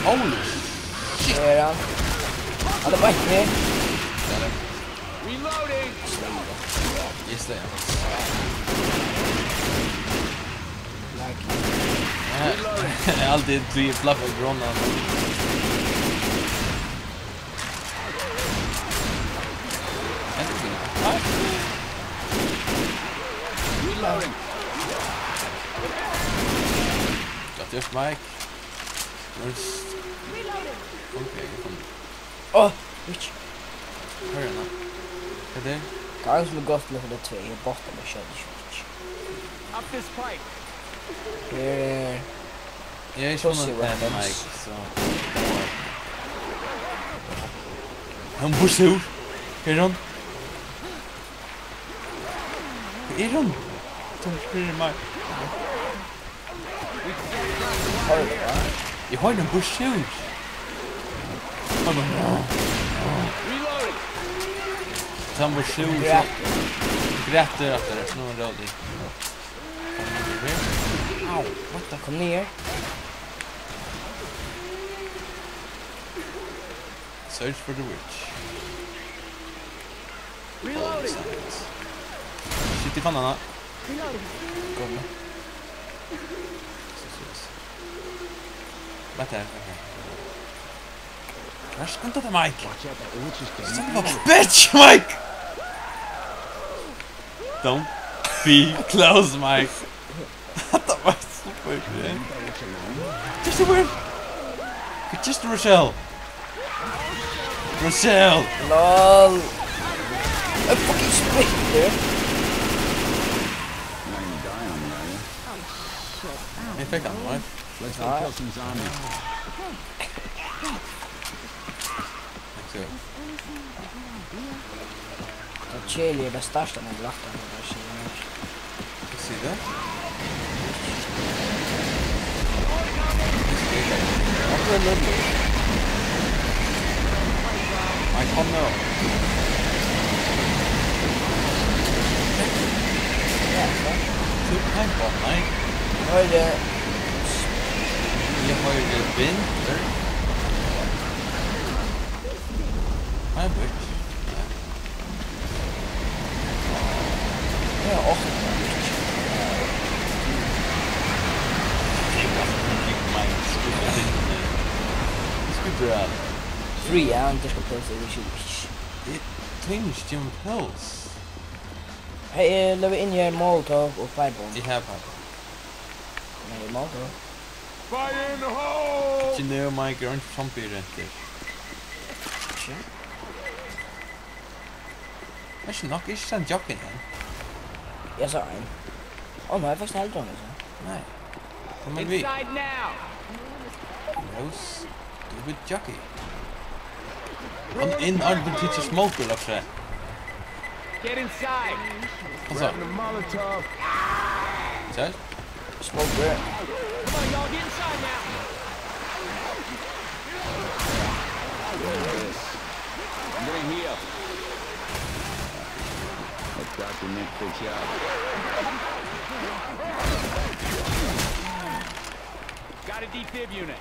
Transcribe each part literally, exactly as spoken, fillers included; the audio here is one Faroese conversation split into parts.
Holy shit. Her er hann. Hann er beint her. Reloading. Yes, det er han. Lag. Jeg har alltid blivit flappet på grund af. Reloading. Got your mic. Where's... Okay, kom. Åh, bitch. Hør nå. Hva er det? Hva er det som er godt med det tre? Jeg botter meg selv, bitch. Up this pipe. Her er... Jeg er ikke... Pussy noen weapons. Mic, så... Han busser. Hva er han? Hva er han? Tom spyr meg. Hold da. Jeg har en busser. Han bare... Reloading. Tom busser. Grætur. Grætur efter det. Nå er det... Au, what the... Kom niður. Search for the witch. Reloading. Shit, de fandt henne. Reloading. Kom nu. What the... Vær så god, Mike. Son of a bitch, Mike! Don't be close, Mike. What the fuck? Just a win. Just Rochelle. Rochelle. Lol. I fucking spit, dude. He fikk han, right? Let's go kill some zombies. Let's go. Tað keðiliga er, tað startar, men lættar, tað er ikki meir. Hvat sigur tú? Hvat er tað? Nei, kom nú. Ja, so. Tú kann gott, nei. Hoyri. Eg hoyri vindur. Nei, bygd. Ja, og Free, ja, han skal prøve seg, vi skylder ikke. It cleans Jim Pills. Hey, eh, let me in here, Molotov og Firebomb. De har Firebomb. Nei, Molotov. Fire in the hole! Ikki nú, Mike, er ein zombie rentur. Ikki? Tað er ikki nokk, ikki send jogging enn. Eg sá ein. Ó, nei, eg faktiskt heldur hann, ikki. Nei. Kom við. Inside now! Rose, du vil jockey. Hann inn, hann vil teach smoker, Lars. Get inside! What's up? Grabbing a Molotov. Sir? Smoke red. Come on, y'all, get inside now. I'm gonna heal. Let Doctor Nick fix you up. Got a defib unit.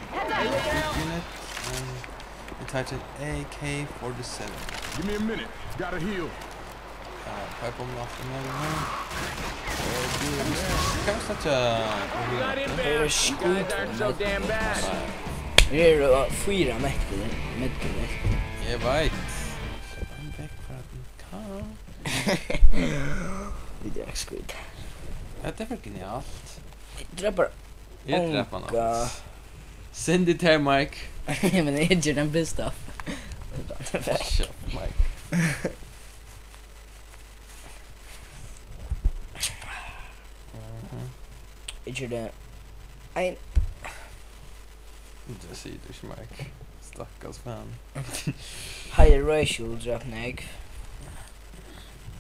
Unit, um, entitled A K forty-seven. Give me a minute. Gotta heal. Uh, pipe bomb off the middle one. Hvat er tað? Got in, man. You guys aren't so damn bad. Her eru fýra metrar, metrar. Eg veit. Ein vekk frá... Vit eru skít. Hetta er for genialt. Eg drepi bara... Eg drepi hann onga. Send it her, Mike. Men eg ger den best of. Shut up, Mike. Mhm. Eg ger tað ein... Tað sigur tú ikki, Mike. Stakkars fan. Higher ratio drap nógv.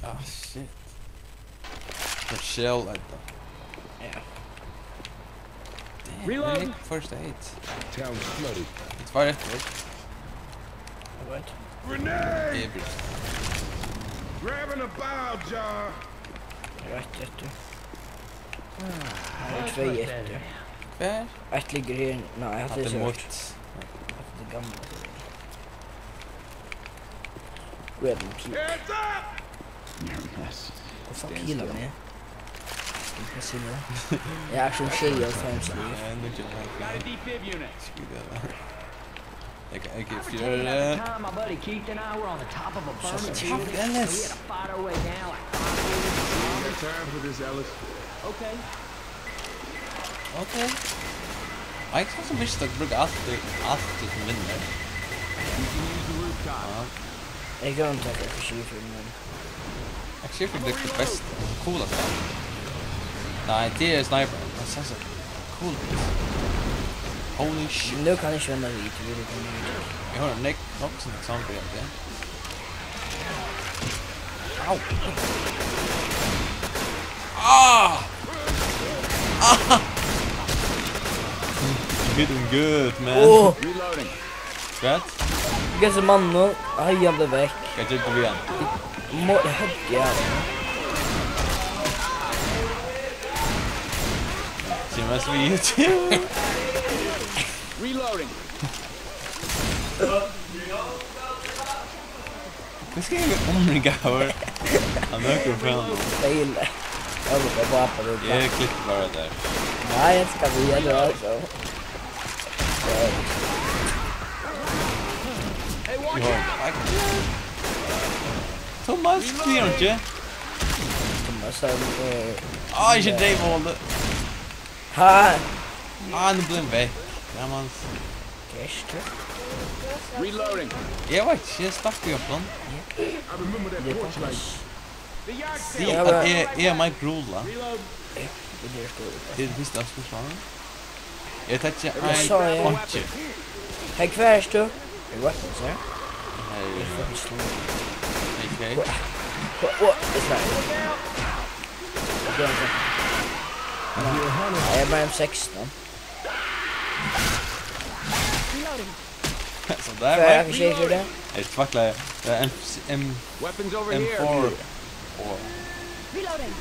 Ah, shit. Rochelle, Edda. Ja. Damn, reload. First aid. Town flooded. Vit fara eftir. Eg veit. Grenade! Eg veit. Grabbing a bile jar. Rætt eftir. Her eru tvey eftir. Hvar? Eitt liggur her. Nei, hatta er... Hatta er mítt. Grab him, cute. Heads up! Yes. Go fuck heal him, man. Skal vi se nu? Jeg er som tjej og fem, så det er. Ja, nu kjører jeg. Got a defib unit. Skal vi det der? Jeg kan ikke fjerde. Time my buddy Keith and I were on the top of a burning building, and we had to fight our way down like five feet. You got time for this, Ellis? Okay. Okay. Eg kann sum ikki bruka alt, alt til vinnur. You can use the rooftop. Ja. Eg kann taka F tjúgu fyri meg. Eg skal fyri meg best. Cool, altso. Nei, tað er sniper. Tað er so cool. Holy shit. Nú kann eg ikki venda við, tú vil koma við. Eg har nógv, nógv sum eksamen fyri tað. Au! Ah! Ah! You're hitting good, man. Åh! Reloading. Hvat? Hvat er mannen nå? Ai, han ble vekk. Hvat gjør du igjen? Må, jeg hadde jævlig. Se mest på YouTube. Reloading. Hvat skal eg umringa av? Hann nøkur frá honum. Feil. Jeg vil bare på det. Eg klippi bara tað. Nei, jeg skal vi gjøre det, altså. Hey, watch out! Thomas, clear, ikki? Thomas, han, eh, ah, ikki dreip hann. Ha! Ah, nú bleiv hann vekk. Ja, man. Gert. Reloading. Eg veit ikki, eg stakk í okkum. I remember that porch light. The yard sale. Ja, at eg, eg er Mike Grula. Reload. Eg, eg er stór. Tað er fyrsta spørsmål. Eg taki ein. Eg sá, ja. Einki. Hey, hvar ert tú? Eg er weapons, ja. Hey. Eg er fucking slim. Okay. Hva, hva, hva, hva, hva? Nei, eg er bara M sekstan. Reloading. So der var. Hva er det, hva skjer for det? Eg fakla, eh, M, M, Weapons over here. M four og Reloading.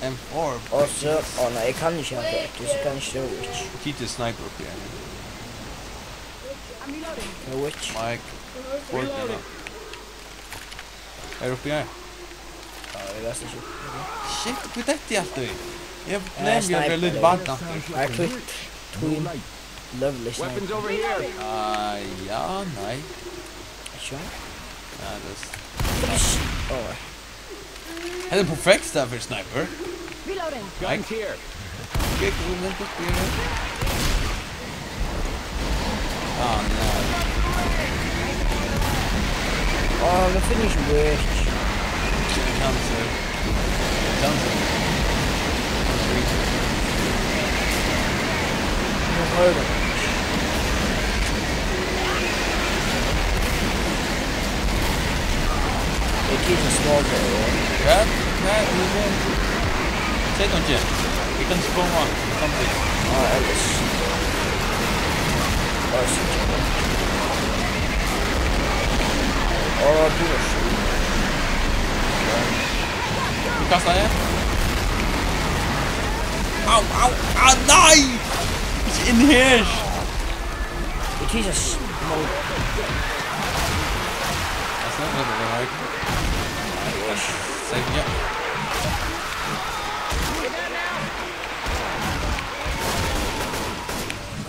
M four. Og så, å nei, jeg kan ikke ha det, så kan jeg ikke det. Ikke sniper oppi her. I'm reloading. No witch. Mike, Fortnite. Reloading. Er oppi her? Ja, jeg vet ikke. Shit, hva er dette alt, du? Jeg har problem med å bli litt bak. Nei, sniper. Nei, tweet. Tweet. Lovely sniper. Weapons over here. Ah, ja, nei. Ikke? Ja, det er s- Åh. Det er perfekt sted for sniper. Reloading. Guns here. Ikke, ikke, men det blir det. Ah, nei. Åh, the finish work. Cancer. Cancer. Nå har du. It is a small girl. Hvat? Hvat er det? Sett henne til. Vi kan springe. Kom til. Ah, ellers. Bare sitt. Åh, du er syg. Du kaster det. Au, au, au, nei! Ikke inn her! Jesus. That's not what I like. Save me up.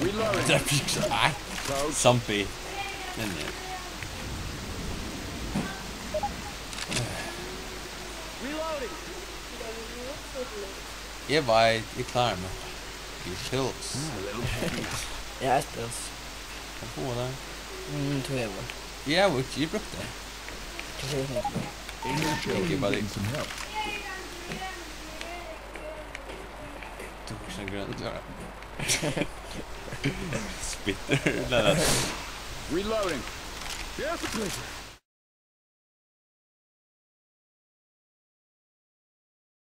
Reloading. Det er ikke så, ej. Zombie. Men ja. Reloading. Eg veit, eg klári meg. Eg pills. Ja, eg pills. Hvat fáa tær? Mm, tvey. Eg havi ikki brúkt tað. Tvey. Thank you, buddy. Tú er so grøn, klára. Spitter, nei, nei. Reloading. There's the place.